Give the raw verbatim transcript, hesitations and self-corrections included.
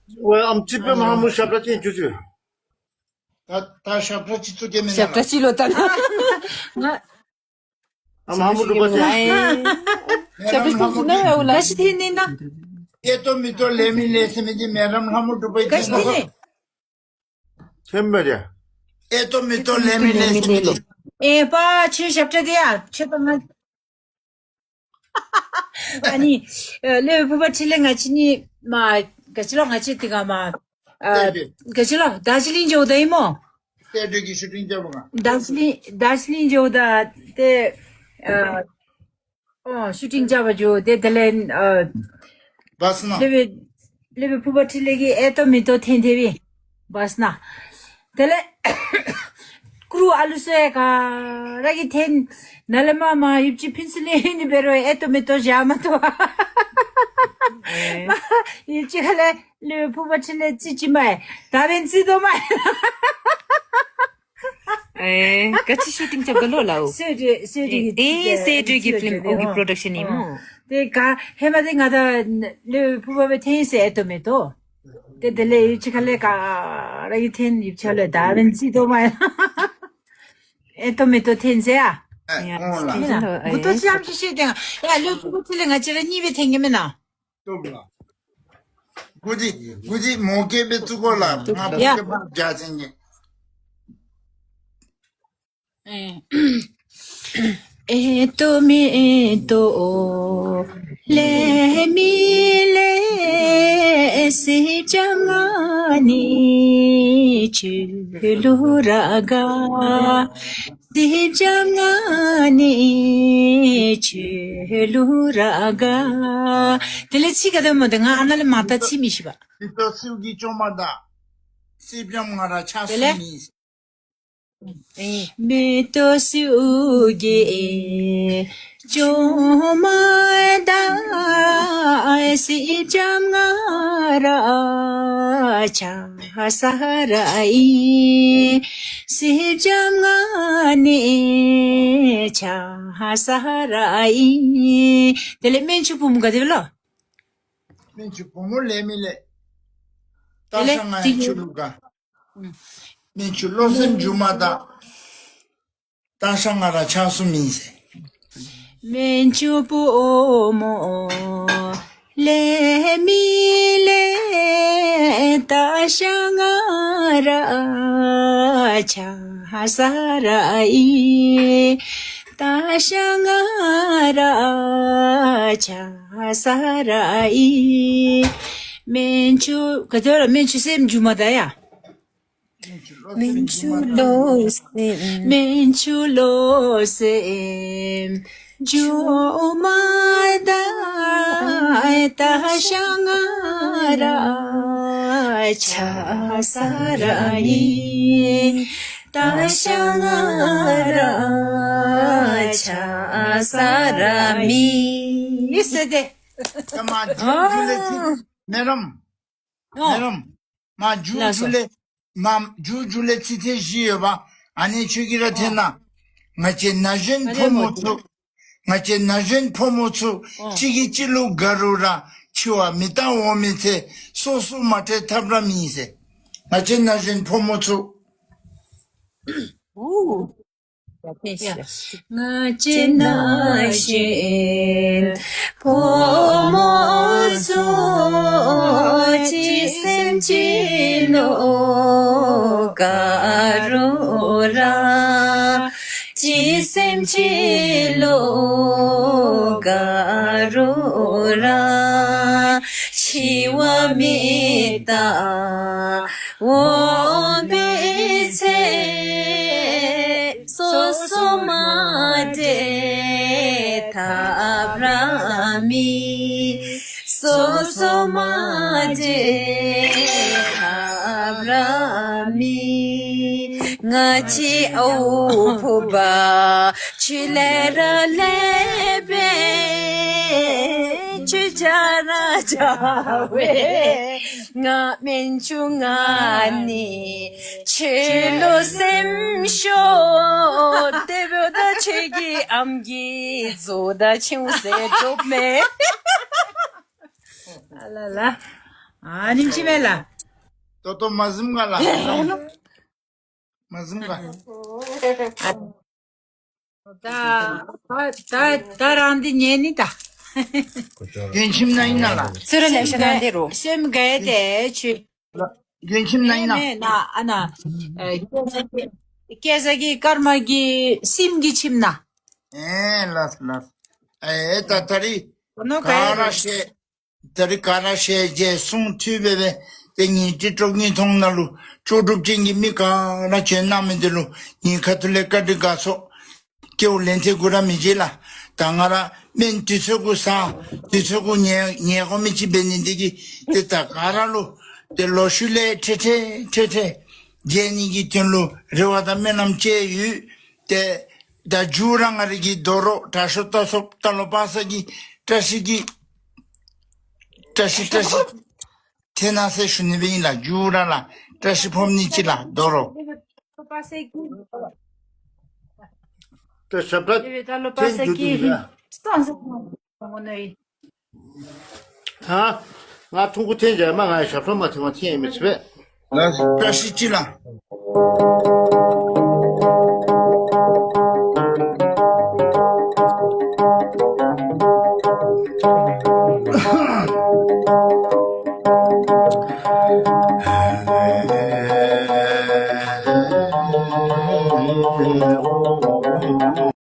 ཝེ་ཨམ་ཅི་པེ་མ་ཧ་མུ་ཞབས་ཁྲ་ཅིག་ཅུ་ཅུ། ད་ད་ཞབས་ཁྲ་ཅིག་ཅུ་ཀེ་མེན་ན། ཞབས་ཁྲ་ཅིག་ལོ་ད་ན། ང་ཨམ་ཧ་མུ་དུ་པ་ཅིག། ཞབས་ཁྲ་ཅིག་ཅུ་ན་ཡ་ཝ་ལ་ཤི་ཐེ་ནི་ན། ཨེ་ཏོ་མི་ཏོ་ལེ་མི་ལེ་ཟེར་མི་འདི་མེ་རམ་ལྷ་མོ་དུ་པའི་ཅིག་ལོ། ཐེམ་པ་རེ། ཨེ་ཏོ་མི་ཏོ་ལེ་མི་ལེ་ཟེར་མི་འདི། ཨེ་པ་ཁྱོད་ཞབས་ཁྲ་འདི་ཡ་ཁྱོད་ད་ང་། ཨ་ནི་ཨ་ལེ་ཕུ་པ་ཁྲི་ལེ་ང་ཅི་ནི་མ་ག་ཅི་ལོ་ང་ཅི་དེ་ག་མ་ཨ་ག་ཅི་ལོ་དར་ཇི་ལིང་འགྱོཝ་ད་ཨིན་མོ། ཏེ་དེ་གི་ཤུ་ཊིང་རྐྱབ་པ་ག། དར་ཇི་ལིང་དར་ཇི་ལིང་འགྱོཝ་ད་ཏེ་ཨ་ཨོ་ཤུ་ཊིང་རྐྱབ་པ་འགྱོ། ཏེ་དེ་ལས་ཨ་བཱས་ན། ལེ་བེ་ལེ་བེ་ཕུ་པ་ཁྲི་ལེ་གི་ཨེ་ཏོ་མི་ཏོ་ཐེན་ཐེ་བི་བཱས་ན། དེ་ལས་ཀུ་རུ་ཨ་ལུ་སོ་ཡ་ག་ར་གི་ཐེན་ན་ལེ་མ་མ་ཡིབ་ཅི་ཕིན་སི་ལེ་ནི་བེ་རོ་ཨེ་ཏོ་མི་ཏོ་ཞག་མ་ཏོ། ཡིབ་ཅི་ཁ་ལེ་ལེ་བེ་ཕུ་པ་ཁྲི་ལེ་ཙི་ཅི་མ་ཡ་ད་བེན་ཙི་དོ་མ་ཡ། ཨེ་ག་ཅི་ཤུ་ཊིང་རྐྱབ་ག་ལོ་ལའོ། སེ་ཌི་སེ་ཌི་གི་ཨེ་སེ་ཌི་གི་ཕིལམ་ཨོ་གི་པྲོ་ཌག་ཤན་ཨིན་མོ། ཏེ་ག་ཧེ་མ་ཏེ་ང་ད་ལེ་བེ་ཕུ་པ་བེ་ཐེན་ཟེར་ཨེ་ཏོ་མི་ཏོ། ཏེ་དེ་ལས་ཡིབ་ཅི་ཁ་ལེ་ག་ར་གི་ཐེན་ཡིབ་ཅི་ཁ་ལེ་ད་བེན་ཙི་དོ་མ་ཡ། ཨེ་ཏོ་མི་ཏོ་ཐེན་ཟེར་ཡ། ཨེ་ཡ་ཨོ་ལ། ཨེ་ལ་མགུ་ཏོ་ཅམ་ཅི་ཤེས་ཏེ་ཡ་ལེ་བེ་ཕུ་པ་ཁྲི་ལེ་ང་བཅས་ར་གཉིས་སྦེ་ཐེན་གེ་མེན་ན། སྟོབས་ལ། གུ་དི་གུ་དི་མོ་སྐད་སྦེ་བཙུགས་དགོ་ལ། ང་ཕོ་སྐད་ཕར་རྒྱག་ཅན་གྱི། ཨེ་ཨེ་ཏོ་མི་ཨེ་ཏོ་ལེ་མི་ལེ་སི་ཇམ་ང་ནི་ཆུ་ལུ་ར་ག། སི་ཇམ་ང་ནི་ཆུ་ལུ་ར་ག། དེ་ལས་ཚིག་ག་དེ་མོ་དེ་ང་ཨ་ན་ལས་མ་ད་ཚིག་མི་ཤེས་པ། མེ་ཏོག་སེའུ་གི་ཅོ་མ་དང་། སི་ཇམ་ང་ར་ཆ་དེ་ལས་སུ་མི། ཨེ་མེ་ཏོག་སེའུ་གི་ཅོ་མ་དང་། སི་ཇམ་ང་ར་ཆ་ས་ར་ཨིན། སི་ཇམ་ང་ནི་ཆ་ས་ར་ཨིན། དེ་ལས་སྨན་ཆུང་བུ་མོ་ག་དེ་སྦེ་ལོ། སྨན་ཆུང་བུ་མོ་ལེ་མི་ལེ། དེ་ལས་ཏ་ཤ་ང་ཡི་ཆུ་ལུ་ག། སྨན་ཆུང་བློ་སེམས་སྒྱུ་མ་དང་། ཏ་ཤ་ང་ར་ཆ་སུ་མི་ཟེར། སྨན་ཆུང་བུ་མོ་ལེ་མི་ལེ། ཏ་ཤ་ང་ར་ཆ་ས་ར་ཨིན། ཏ་ཤ་ང་ར་ཆ་ས་ར་ཨིན། སྨན་ཆུང་ག་དེ་ལོ་སྨན་ཆུང་སེམས་སྒྱུ་མ་དང་ཡ། སྨན་ཆུང་བློ་སེམས། སྨན་ཆུང་བློ་སེམས་སྒྱུ་མ་དང་། ཏ་ཤ་ང་ར་ཆ་ས་ར་ཨིན། ཏ་ཤ་ང་ར་ཆ་ས་ར་མི་ཟེར་ཏེ། ཨ་མ་ཇུ་ཇུ་ལེ་ཅིག་མེ་རམ། ཨོ། མེ་རམ། མ་ཇུ་ལགས་སོ། ཇུ་ལེ། མ་ཇུ་ཇུ་ལེ་ཚིག་ཐེངས་བཞི་ཡོད་པ། ཨ་ནི་ཁྱོད་ཀྱིས་ར་འཐེན་ན། ཨོ། ང་བཅས་ན་གཞོན་ཕོ་མོ་ཚུ། ང་བཅས་ན་གཞོན་ཕོ་མོ་ཚུ། ཨོ། གཅིག་གིས་གཅིག་ལུ་དགའ་རུང་ར། འཆི་བ་མི་རྟག་འོང་མི་ཚེ། སོ་སོ་མ་དྲན་ཐབས་ར་མེད་ཟེར། ང་བཅས་ན་གཞོན་ཕོ་མོ་ཚུ། ཨོ། ཡ། ང་བཅས་ན་གཞོན་ཕོ་མོ་ཚུ། གཅིག་སེམས་གཅིག་བློ་དགའ་རུང་ར། གཅིག་སེམས་གཅིག་བློ་དགའ་རུང་ར། འཆི་བ་མི་རྟག་འོང་པའི་ཚེ། སོ་སོ་མ་དྲན་ཐབས་ར་མེད། སོ་སོ་མ་དྲན་ཐབས་ར་མེད། ང་བཅས་ཨའུ་ཕུ་བ་ཁྱོད་ལས་ར་ལེགས་པས། ཁྱོད་བྱ་ར་བྱ་བས། ང་སྨན་ཆུང་ང་ནི་ཁྱོད་ལུ་སེམས་ཤོར། དེ་འབདཝ་ད་ཁྱོད་ཀྱི་ཨམ་གྱི་མཛུབ་དང་ཆིངས་ཟེར་གྲུབ་མས། ཨ་ལ་ལ། ཨ་ནེམ་ཅིག་མས་ལགས། ཏོག་ཏོ་མ་བཟུམ་ག་ལགས། མ་བཟུམ་ག། ད་ད་ད་ད་རང་འདི་ཉན་ནི་ད། རྒན་ཁྱིམ་ནང་ཨིན་ན་ལགས། ཚུར་ལས་ཤ་ཁང་འདི་རུ། སེམས་དགའ་ཡས་དེ་ཆུ། རྒན་ཁྱིམ་ནང་ཨིན་ན། མེན་མེན་ན་ཨ་ན། ཨེ་སྐྱེས་ས་གི་སྐྱེས་ས་གི་ཀརྨ་གི་སྲིངམོ་གི་ཁྱིམ་ནང་། ཨེ་ལགས་ལགས། ཨེ་ད་ད་རིས་ག་ར་ཤེས། ད་རིས་ག་ར་ཤེས་རྗེས་གསུང་ཐོས་སྦེ་སྦེ་ཏེ་ངེའི་ཊིག་ཊོག་ཉན་ཐོང་ནང་ལུ་ལྕོགས་གྲུབ་ཅན་གྱི་མི་ག་ར་བྱོན་གནང་མི་འདི་ལུ་ངེའི་ཁ་ཐུག་ལས་བཀའ་དྲིན་དགའ་ཚོར། སྐྱེ་བ་ལན་ཐེངས་དགུ་ར་མི་བྱེད་ལགས། ད་ང་ར་སྨན་དུས་ཚོད་གུ་ཟ་དུས་ཚོད་གུ་ཉལ་ཉལ་དགོ་མི་ཅིག་འབད་ནི་འདི་གིས་ཏེ་ད་ག་ར་ལུ་ཏེ་ལོག་ཤུལ་ལས་ཁྲེ་ཁྲེ་ཁྲེ་ཁྲེ་མཇལ་ནི་གི་དོན་ལུ་རེ་བ་དང་སྨོན་ལམ་བཅས་ཡོད། ཏེ་ད་མཇུག་ར་ང་རའི་གི་རྡོ་རོགས་དྲག་ཤོས་སྟག་ཚང་སྟག་ལོ་པ་སངས་ཀྱི་བཀྲ་ཤིས་ཀྱི་བཀྲ་ཤིས་བཀྲ་ཤིས་ཐེབས་གནང་ཟེར་ཞུ་ནི་སྦེ་ཨིན་ལགས། མཇུག་ར་ལགས་བཀྲ་ཤིས་ཕོག་ནི་ཅིག་ལགས་རྡོ་རོགས། ད་ཞབས་ཁྲ་ཐེངས་མཇུག་བསྡུ་ཡ། ཨ་ང་ཐུང་ཀུ་ཐེངས་མཇལ་མ་ང་ཞབས་ཁྲ་མ་ཐེངས་མ་ཐེངས་ཡང་མི་ཚེ་བས། ལགས་བཀྲ་ཤིས་ཅིག་ལགས།